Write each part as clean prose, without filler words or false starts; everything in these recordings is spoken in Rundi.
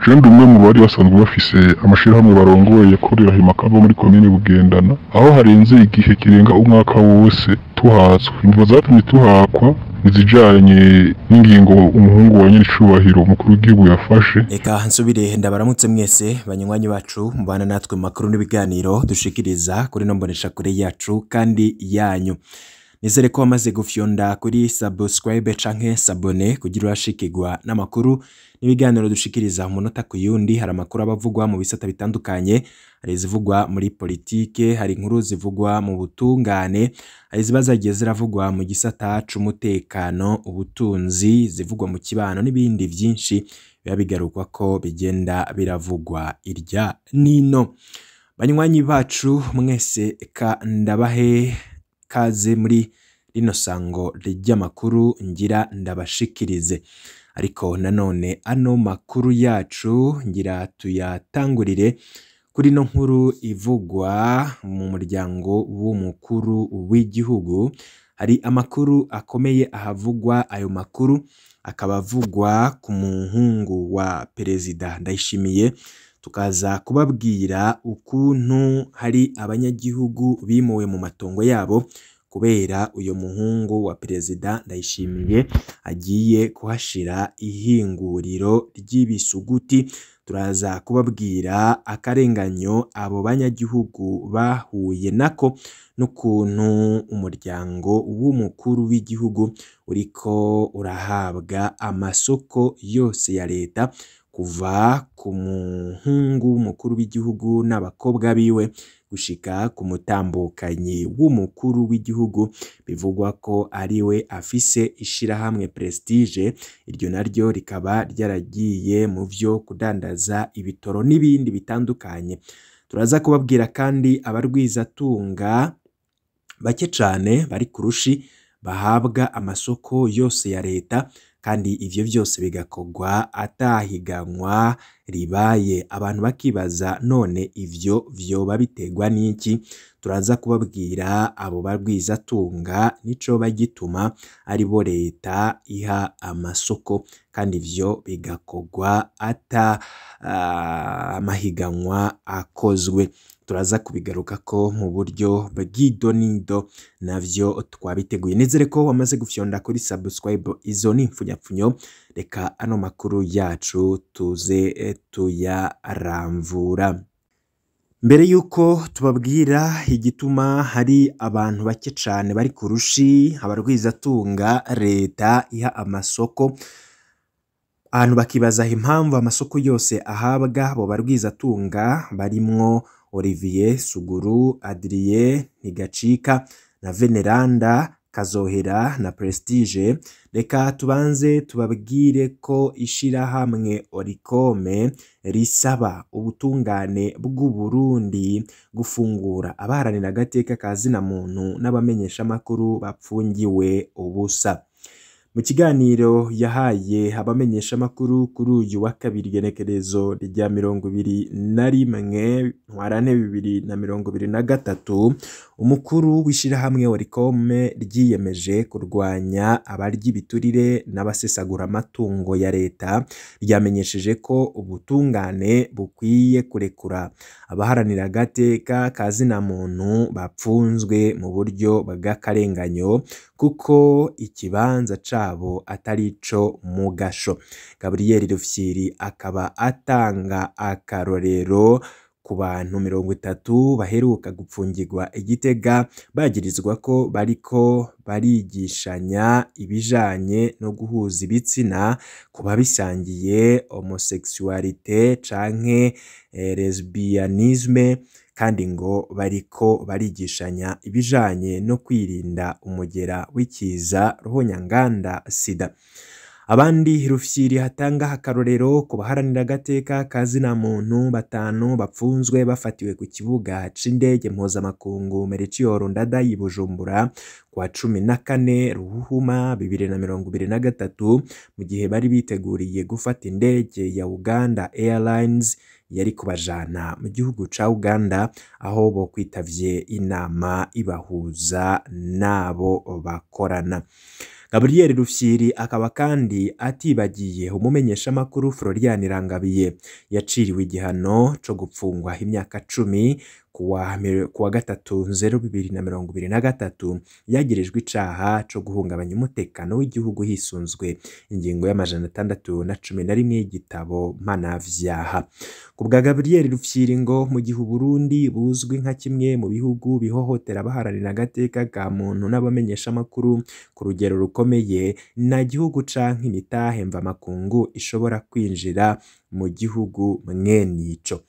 Je ndi umwe mu bari basanzwe bafise amashirahamwe barongoye yakorera Himakamba muri komine Bugendana, aho harenze igihe kirenga umwaka wose tuhatswe. Imvo zatumye tuhakwa nizijanye n'ingingo umuhungu wa nyiricubahiro umukuru w'igihugu yafashe. Eka nsubire ndabaramutse mwese banywanyi bacu mubana natwe mu makuru n'ibiganiro dushikiriza kuri no mbonesha kure yacu kandi yanyu. Nizere ko wamaze gufyonda kuri subscribe canke sabone kugira urashikirwa n'amakuru n'ibiganiro dushikiriza umunota ku yundi. Hari amakuru abavugwa mu bisata bitandukanye, hari izivugwa muri politike, hari inkuru zivugwa mu butungane, hari iziba zagiye ziravugwa mu gisata c'umutekano, ubutunzi, zivugwa mu kibano n'ibindi vyinshi biba bigarukwa ko bigenda biravugwa irya nino. Banywanyi bacu mwese ka ndabahe kaze muri rino sango ry'amakuru ngira ndabashikirize. Ariko nanone ano makuru yacu ngira tuyatangurire kuri no nkuru ivugwa mu muryango w'umukuru w'igihugu. Hari amakuru akomeye ahavugwa, ayo makuru akaba avugwa ku muhungu wa Perezida Ndayishimiye. Tukaza kubabwira ukuntu hari abanyagihugu bimuwe mu matongo yabo kubera uyo muhungu wa Perezida Ndayishimiye agiye kuhashira ihinguriro ry'ibisuguti. Turaza kubabwira akarenganyo abo banyagihugu bahuye nako n'ukuntu umuryango w'umukuru w'igihugu uriko urahabwa amasoko yose ya leta kuva ku muhungu w'umukuru w'igihugu n'abakobwa biwe gushika ku mutambukanyi w'umukuru w'igihugu, bivugwa ko ariwe afise ishirahamwe Prestige, iryo naryo rikaba ryaragiye mu vyo kudandaza ibitoro n'ibindi bitandukanye. Turaza kubabwira kandi abarwizatunga bake cane bari kurushi bahabwa amasoko yose ya leta, kandi ivyo vyose bigakorwa atahiganwa ribaye. Abantu bakibaza none ivyo vyoba biterwa n'iki? Turaza kubabwira abo barwizatunga nico bagituma aribo leta iha amasoko, kandi ivyo bigakorwa ata amahiganwa akozwe. Turaza kubigarukako mu buryo bw'idonido, navyo twabiteguye. Nizere ko wamaze gufyonda kuri subscribe, izo ni impfunyapfunyo. Reka ano makuru yacu tuze tuyaramvura. Mbere yuko tubabwira igituma hari abantu bake cane bari kurushi abarwizatunga leta iha amasoko, abantu bakibaza impamvu amasoko yose ahabwa abo barwizatunga barimwo Olivier Suguru, Adrien Ntigacika na Veneranda Kazohera na Prestige. Reka tubanze tubabwire ko ishirahamwe Orikome risaba ubutungane bw'u Burundi gufungura abaharanira agateka ka zina muntu n'abamenyeshamakuru bapfungiwe ubusa. Mu kiganiro yahaye abamenyeshamakuru kuri uyu wa kabiri igenekerezo rya 21 Ntwarante 2023, umukuru w'ishirahamwe Orikome ryiyemeje kurwanya abarya ibiturire n'abasesagura amatungo ya leta, ryamenyesheje ko ubutungane bukwiye kurekura abaharanira agateka ka zina muntu bapfunzwe mu buryo bw'akarenganyo, kuko ikibanza cabo atari ico mu gasho. Gabriel Rufyiri akaba atanga akarorero ku bantu 30 baheruka gupfungirwa i Gitega bagirizwa ko bariko barigishanya ibijanye no guhuza ibitsina ku babisangiye homosexualité canke lesbianisme, kandi ngo bariko barigishanya ibijanye no kwirinda umugera w'ikiza ruhonyanganda sida. Abandi Rufyiri hatanga akarorero ku baharanira agateka ka zina muntu 5 bapfunzwe bafatiwe ku kibuga c'indege mpuzamakungu Melchior Ndadaye i Bujumbura kuwa 14 Ruhuhuma 2023, mu gihe bari biteguriye gufata indege ya Uganda Airlines yari kubajana mu gihugu ca Uganda, aho bo kwitavye inama ibahuza n'abo bakorana. Gabriel Rufyiri akaba kandi atibagiye umumenyeshamakuru Florian Irangabiye yaciriwe igihano co gupfungwa imyaka 10 kuwa 3 0 2023 yagirijwe icaha co guhungabanya umutekano w'igihugu hisunzwe ingingo ya 611 y'igitabo mpanavyaha. Ku bwa Gabriel Rufyiri ngo mu gihe Uburundi buzwi nka kimwe mu bihugu bihohotera abaharanira agateka ka muntu n'abamenyeshamakuru ku rugero rukomeye, nta gihugu canke imitahe mvamakungu ishobora kwinjira mu gihugu mwenico.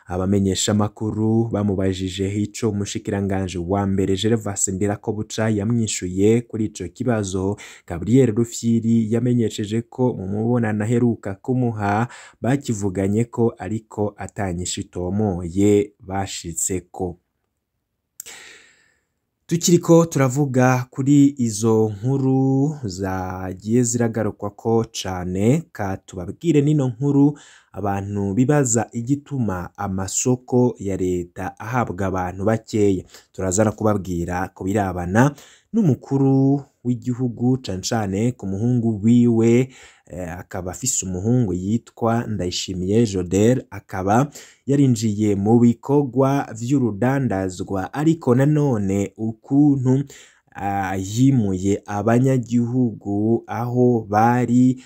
Abamenyeshamakuru bamubajije ico umushikiranganje wa mbere Gervas Ndirakobuca yamwishuye kuri ico kibazo. Gabriel Rufyiri yamenyesheje ko mu mubonano aheruka kumuha bakivuganye ko ariko atanyishu itomoye bashitseko. Tukiriko turavuga kuri izo nkuru zagiye ziragarukwako cane, ka tubabwire nino nkuru abantu bibaza igituma amasoko ya leta ahabwa abantu bakeya. Turaza no kubabwira ku birabana n'umukuru w'igihugu cane cane ku muhungu wiwe, akaba afise umuhungu yitwa Ndayishimiye Jodel, akaba yarinjiye mu bikorwa vy'urudandazwa, ariko nanone ukuntu yimuye abanyagihugu aho bari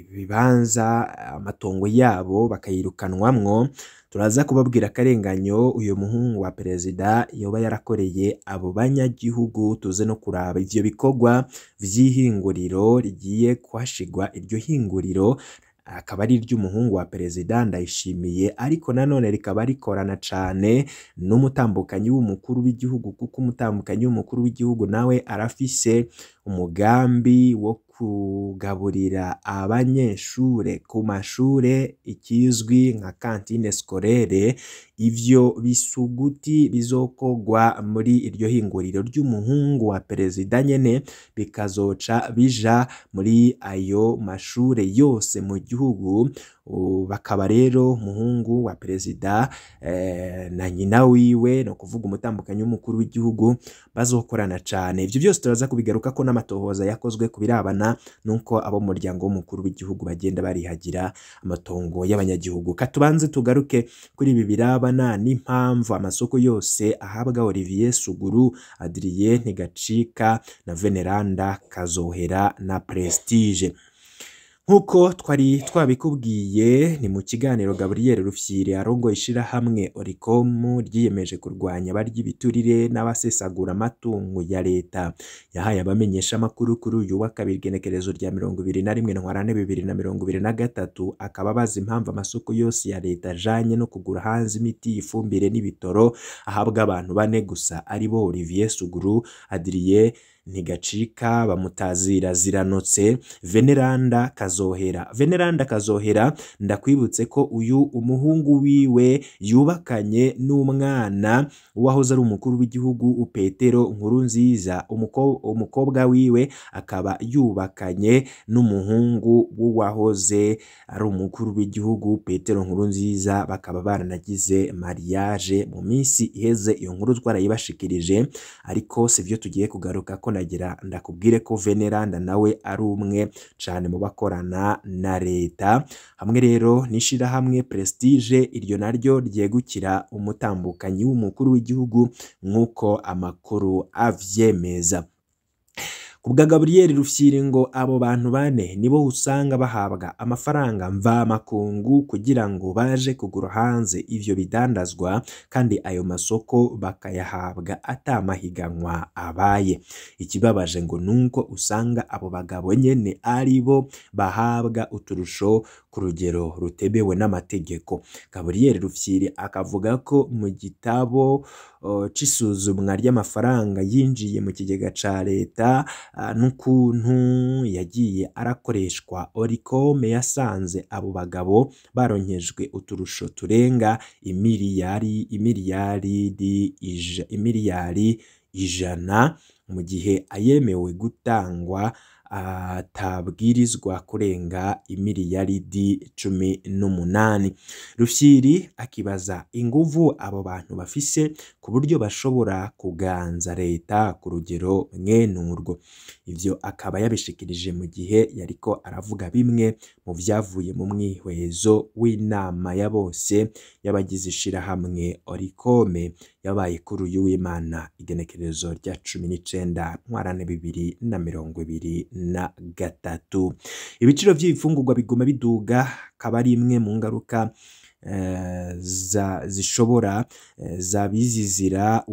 ibibanza amatongo yabo bakayirukanwamwo. Turaza kubabwira akarenganyo uyu muhungu wa perezida yoba yarakoreye abo banyagihugu, tuze no kuraba ivyo bikorwa vy'ihinguriro rigiye kuhashigwa. Iryo hinguriro akaba ari iry'umuhungu wa perezida Ndayishimiye, ariko nanone rikaba rikorana cane n'umutambukanyi w'umukuru w'igihugu, kuko umutambukanyi w'umukuru w'igihugu nawe arafise umugambi wo kugaburira abanyeshure ku mashure ikizwi nka cantine scolaire. Ivyo bisuguti bizokogwa muri iryo hinguriro ry'umuhungu wa perezida nyene bikazoca bija muri ayo mashure yose mu gihugu. Bakaba rero umuhungu wa perezida na nyina wiwe, no kuvuga umutambukanyi w'umukuru w'igihugu, bazokorana cane. Ivyo byose turaza kubigarukako n'amatohoza yakozwe ku birabana nuko abo mu muryango w'umukuru w'igihugu bagenda barihagira amatongo y'abanyagihugu. Katubanze tugaruke kuri ibi birabana n'impamvu amasoko yose ahabwa Olivier Suguru, Adrien Ntigacika na Veneranda Kazohera na Prestige. Nkuko twari twabikubwiye ni mu kiganiro Gabriel Rufyiri arongoye ishirahamwe Oricom ryiyemeje kurwanya abarya ibiturire n'abasesagura amatungo ya leta, yahaye abamenyeshamakuru kuri uyu wa kabiri igenekerezo rya 21 Ntwarante 2023, akaba abaza impamvu amasoko yose ya leta ajanye no kugura hanze imiti, ifumbire n'ibitoro ahabwa abantu bane gusa, aribo Olivier Suguru, Adrien Ntigacika, bamutazira Ziranotse, Veneranda Kazohera. Veneranda Kazohera ndakwibutse ko uyu umuhungu wiwe yubakanye n'umwana wahoze ari umukuru w'igihugu Petero Nkurunziza, umukobwa wiwe akaba yubakanye n'umuhungu w'uwahoze ari umukuru w'igihugu Petero Nkurunziza, bakaba baranagize mariage mu minsi iheze. Iyo nkuru twarayibashikirije, ariko sivyo tugiye kugaruka ko. Nagira ndakubwire ko Veneranda nawe ari umwe cane mu bakorana na leta, hamwe rero n'ishirahamwe Prestige, iryo naryo ryegukira umutambukanyi w'umukuru w'igihugu nk'uko amakuru avyemeza. Kubwa Gabriel Rufyiri ngo abo bantu bane nibo usanga bahabwa amafaranga mvamakungu kugira ngo baje kugura hanze ivyo bidandazwa, kandi ayo masoko bakayahabwa atamahiganwa abaye. Ikibabaje ngo nuko usanga abo bagabo nyene aribo bahabwa uturusho ku rugero rutebewe n'amategeko. Gabriel Rufyiri akavuga ko mu gitabo c'isuzumwa ry'amafaranga yinjiye mu kigega ca leta n'ukuntu yagiye arakoreshwa, Oricom yasanze abo bagabo baronkejwe uturusho turenga imiliyari 100 mu gihe ayemewe gutangwa atabwirizwa kurenga imiriyaridi 18. Rufyiri akibaza inguvu abo bantu bafise ku buryo bashobora kuganza leta ku rugero mwenurwo. Ivyo akaba yabishikirije mu gihe yariko aravuga bimwe mu vyavuye mu mwihwezo w'inama ya bose y'abagize ishirahamwe Orikome yabaye kuri uyu w'Imana igenekerezo rya 19 Ntwarante 2023. Ibiciro vy'ibifungurwa biguma biduga, akaba ari imwe mu ngaruka zishobora zibizizira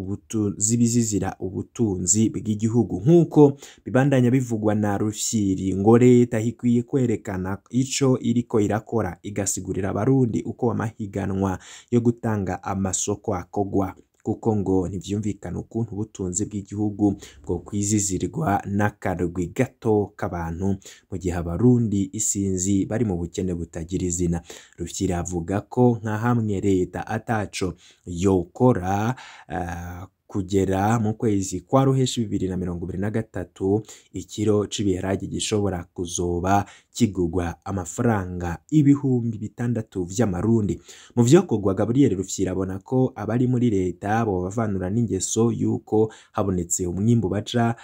ubutunzi bw'igihugu, nk'uko bibandanya bivugwa na Rufyiri. Ngo leta ikwiye kwerekana ico iriko irakora, igasigurira abarundi uko amahiganwa yo gutanga amasoko akogwa, kuko ngo ntivyumvikana ukuntu ubutunzi bw'igihugu bwo kwizizirwa n'akarwi gato k'abantu mu gihe abarundi isinzi bari mu bukene butagira izina. Rufyiri avuga ko nka hamwe leta ataco yokora kugera mu kwezi kwa Ruheshi 2023 ikiro c'ibiharage gishobora kuzoba kigugwa amafaranga 6000 vy'amarundi. Mu vyokorwa, Gabriel Rufyiri abona ko abari muri leta bobavanura n'ingeso yuko habonetse umwimbu baca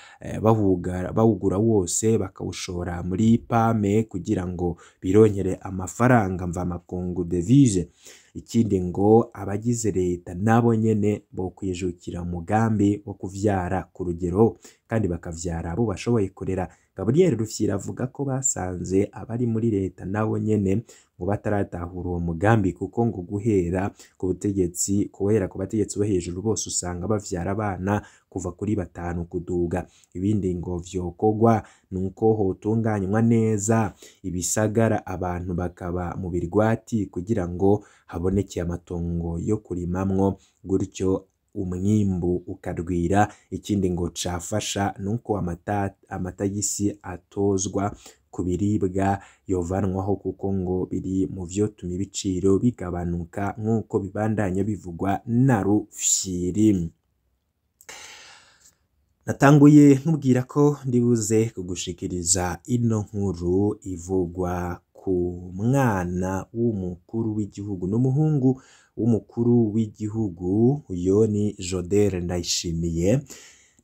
bawugura wose bakawushora muri pame kugira ngo bironkere amafaranga mvamakungu devise. Ikindi ngo abagize leta nabo nyene bo kwijukira umugambi wo kuvyara ku rugero kandi bakavyara abo bashoboye kurera. Gabriel Rufyiri avuga ko basanze abari muri leta nabo nyene ngo bataratahura uwo mugambi, kuko ngo guhera ku butegetsi, guhera ku bategetsi bo hejuru bose usanga bavyara abana kuva kuri 5 kuduga. Ibindi ngo vyokorwa nuko hotunganywa neza ibisagara, abantu bakaba mu birwati kugira ngo haboneke amatongo yo kurimamwo, gutyo umwimbu ukarwira. Ikindi ngo cafasha nuko amatagisi atozwa ku biribwa yovanwaho, kuko ngo biri mu vyotuma ibiciro bigabanuka, nk'uko bibandanya bivugwa na Rufyiri. Natanguye nkubwira ko ndibuze kugushikiriza ino nkuru ivugwa ku mwana w'umukuru w'igihugu n'umuhungu w'umukuru w'igihugu, uyo ni Jodel Ndayishimiye.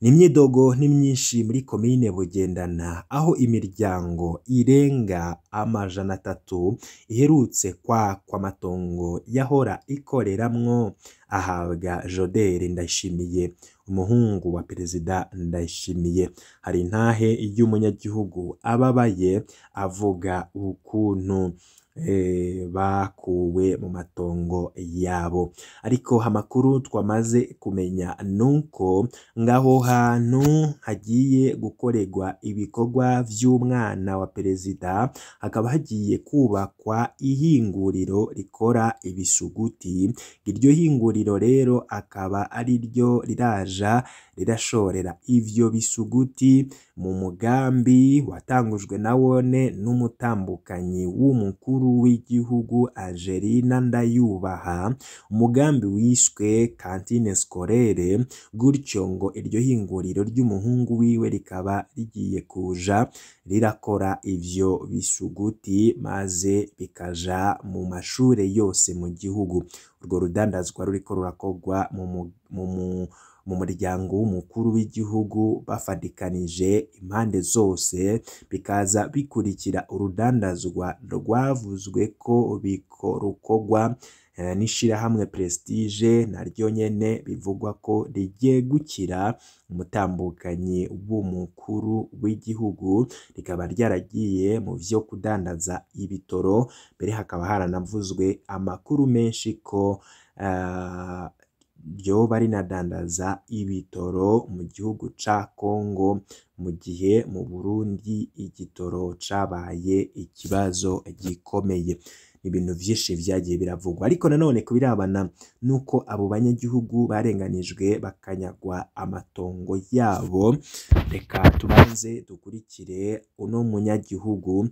Ni imyidogo ni myinshi muri komine Bugendana, aho imiryango irenga 300 iherutse kwakwa amatongo yahora ikoreramwo ahabwa Jodel Ndayishimiye, umuhungu wa perezida Ndayishimiye. Hari intahe y'umunyagihugu ababaye avuga ukuntu bakuwe mu matongo yabo. Ariko amakuru twamaze kumenya nuko ngaho hantu hagiye gukorerwa ibikorwa vy'umwana wa perezida, hakaba hagiye kubakwa ihinguriro rikora ibisuguti. Iryo hinguriro rero akaba ari ryo riraja rirashorera ivyo bisuguti mu mugambi watangujwe na wone n'umutambukanyi w'umukuru w'igihugu Angelina Ndayubaha, umugambi wiswe cantine scolaire. Gutyo ngo iryo hinguriro ry'umuhungu wiwe rikaba rigiye kuja rirakora ivyo bisuguti maze bikaja mu mashure yose mu gihugu. Urwo rudandazwa ruriko rurakorwa mu muryango w'umukuru w'igihugu bafadikanije impande zose, bikaza bikurikira urudandazwa rwavuzwe ko rukorwa n'ishirahamwe Prestige, naryo nyene bivugwa ko rigiye gukira umutambukanyi w'umukuru w'igihugu, rikaba ryaragiye mu vyo kudandaza ibitoro. Mbere hakaba haranavuzwe amakuru menshi ko ryoba rinadandaza ibitoro mu gihugu ca Kongo, mu gihe mu Burundi igitoro cabaye ikibazo gikomeye. Ibintu vyinshi vyagiye biravugwa, ariko nanone kubirabana nuko abo banyagihugu barenganijwe bakanyagwa amatongo yabo. Reka tubanze dukurikire uno munyagihugu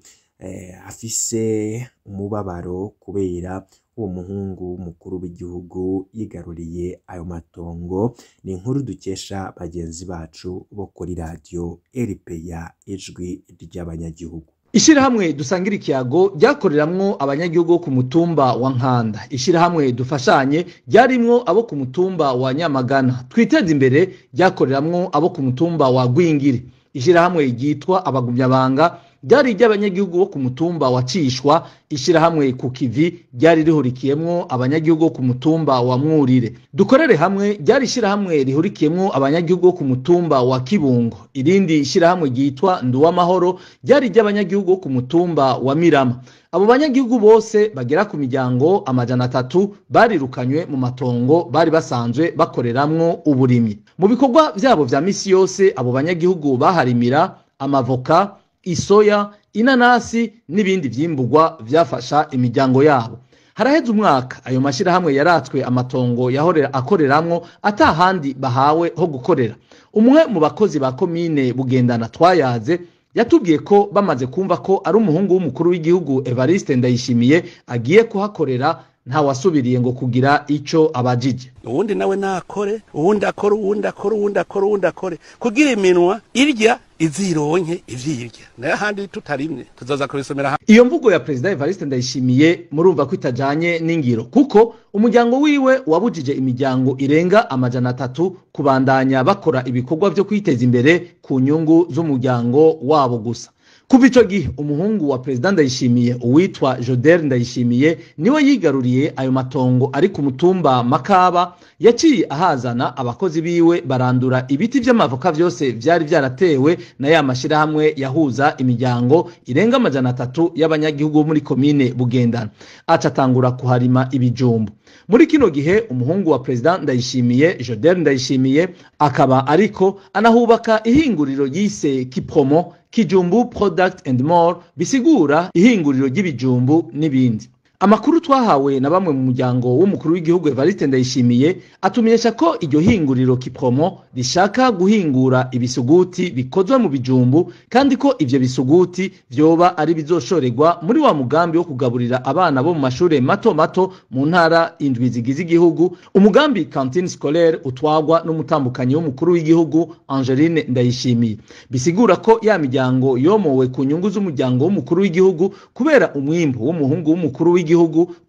afise umubabaro kubera uwo muhungu mukuru w'igihugu yigaruriye ayo matongo. Ni inkuru dukesha bagenzi bacu bo kuri radiyo RPA Ijwi ry'Abanyagihugu. Ishirahamwe Dusangira Ikiyago ryakoreramwo abanyagihugu bo ku mutumba wa Nkanda. Ishirahamwe Dufashanye ryarimwo abo ku mutumba wa Nyamagana. Twiteze Imbere ryakoreramwo abo ku mutumba wa Gwingiri. Ishirahamwe ryitwa Abagumyabanga ryari iry'abanyagihugu bo ku mutumba wa Cishwa. Ishirahamwe ku Kivi ryari rihurikiyemwo abanyagihugu bo ku mutumba wa Mwurire. Dukorere Hamwe ryari ishirahamwe rihurikiyemwo abanyagihugu bo ku mutumba wa Kibungo. Irindi ishirahamwe ryitwa Nduwamahoro ryari iry'abanyagihugu bo ku mutumba wa Mirama. Abo banyagihugu bose bagera ku miryango 300 barirukanywe mu matongo bari basanzwe bakoreramwo uburimyi. Mu bikorwa vyabo vya misi yose abo banyagihugu baharimira amavoka, isoya, inanasi n'ibindi vyimburwa vyafasha imiryango yabo. Haraheze umwaka ayo mashirahamwe yaratswe amatongo yahorera akoreramwo atahandi bahawe ho gukorera. Umwe mu bakozi ba komine Bugendana twayaze yatubwiye ko bamaze kumva ko ari umuhungu w'umukuru w'igihugu Evariste Ndayishimiye agiye kuhakorera, nta wasubiriye ngo kugira ico abajije. Uwundi nawe nakore, uwundi akore, uwundi akore, uwundi akore, uwundi akore, kugira iminwa irya izironke ivyirya, nayo ahandi tutarimye tuzoza kubisomera. Iyo mvugo ya Perezida Evariste Ndayishimiye murumva ko itajanye n'ingiro, kuko umuryango wiwe wabujije imiryango irenga 300 kubandanya bakora ibikorwa vyo kwiteza imbere ku nyungu z'umuryango wabo gusa. Kuva ico gihe umuhungu wa Perezida Ndayishimiye uwitwa Joder Ndayishimiye niwe yigaruriye ayo matongo ari ku mutumba Makaba. Yaciye ahazana abakozi biwe barandura ibiti vy'amavoka vyose vyari vyaratewe na ya mashirahamwe yahuza imiryango irenga 300 y'abanyagihugu muri komine Bugendana. Aca atangura kuharima ibijumbu. Muri kino gihe umuhungu wa Perezida Ndayishimiye Joder Ndayishimiye akaba ariko anahubaka ihinguriro yise Kipromo, Kijumbu Product and More, bisigura ihinguriro ry'ibijumbu n'ibindi. Amakuru twahawe na bamwe mu muryango w'umukuru w'igihugu Evariste Ndayishimiye atumenyesha ko iryo hinguriro Kipromo rishaka guhingura ibisuguti bikozwe mu bijumbu, kandi ko ivyo bisuguti vyoba ari bizoshorerwa muri wa mugambi wo kugaburira abana bo mu mashure mato mato mu ntara indwi zigize igihugu, umugambi cantine scolaire utwagwa n'umutambukanyi w'umukuru w'igihugu Angeline Ndayishimiye. Bisigura ko ya miryango yomowe ku nyungu z'umuryango w'umukuru w'igihugu kubera umwimbu w'umuhungu w'umukuru w'igihugu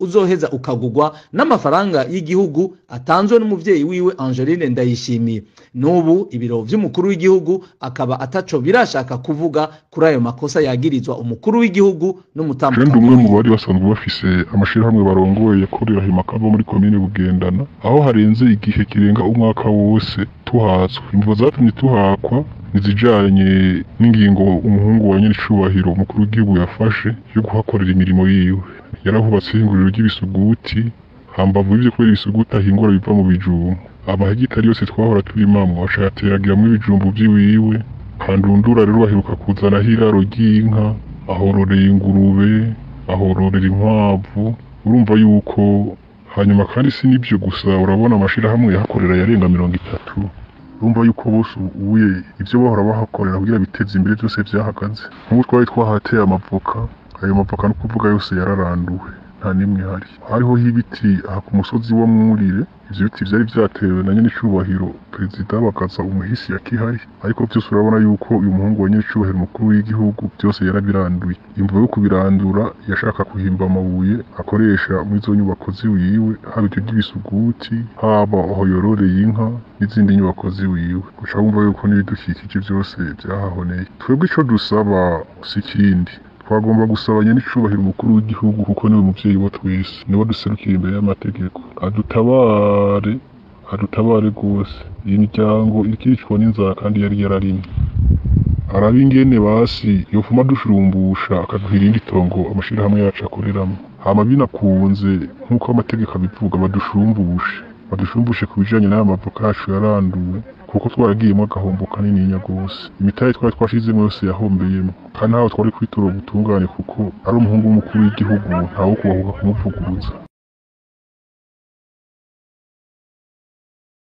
uzoheza ukagugwa n'amafaranga y'igihugu atanzwe n'umuvyeyi wiwe Angeline Ndayishimiye. N'ubu ibiro vy'umukuru w'igihugu akaba ataco birashaka kuvuga kuri ayo makosa yagirizwa umukuru w'igihugu n'umutambukanyi. Umwe mu bari basanzwe bafise amashirahamwe barongoye yakorera Himakava muri komine Bugendana, aho harenze igihe kirenga umwaka wose tuhatswe. Imvo zatumye tuhakwa nizijanye n'ingingo umuhungu wa nyiricubahiro umukuru w'igihugu yafashe yo guhakorera imirimo yiwe. Yarahubatse ihinguriro ry'ibisuguti, hambavu y'ivyo kubera ibisuguti ahingura biva mu bijumbu. Amahegitari yose twahora turimamwo aca yateragiramwo ibijumbu vyiwiwe. Kandundura rero baheruka kuzanaho iraro ry'inka, ahororera ingurube, ahororera inkwavu. Urumva yuko hanyuma kandi si n'ivyo gusa, urabona amashirahamwe yahakorera yarenga 30. Urumva yuko bose ubuye ivyo bahora bahakorera kugira biteze imbere byose vyahagaze. Nk'ubu twari twahateye amavoka, ayo mavoka no kuvuga yose yararanduwe, nta nimwe ihari. Hariho ibiti aha ku musozi wa Mwurire, ivyo biti vyari vyatewe na nyenicubahiro Perezida Bagaza umuhisi yakihari, ariko vyose urabona yuko uyu muhungu wa nyenicubahiro umukuru w'igihugu byose yarabiranduye. Imvo yo kubirandura yashaka kuhimba amabuye akoresha muri izo nyubako ziwiwe, haba ivyo ry'ibisuguti, haba aho yororeye inka n'izindi nyubako ziwiwe. Uca wumva yuko n'ibidukikije vyose vyahahoneye. Twebwe ico dusaba si ikindi, twagomba gusaba nyenicubahiro umukuru w'igihugu, kuko niwe muvyeyi wa twese, niwe duserukira imbere y'amategeko, adutabare, adutabare rwose. Iyi miryango irikicwa n'inzara kandi yari yararimye. Arabe ingene basi yofuma dushurumbusha akaduha irindi tongo amashirahamwe yacu akoreramo. Hama binakunze nk'uko amategeko abivuga, badushumbushe ku bijanye n'aya mavoka yacu yaranduwe, kuko twaragiyemo agahombo kanininya gose. Imitahe twari twashizemo yose yahombeyemo, kandi ntaho twari kwitura ubutungane kuko ari umuhungu w'umukuru w'igihugu, ntawo kubahuka kumuvuguruza.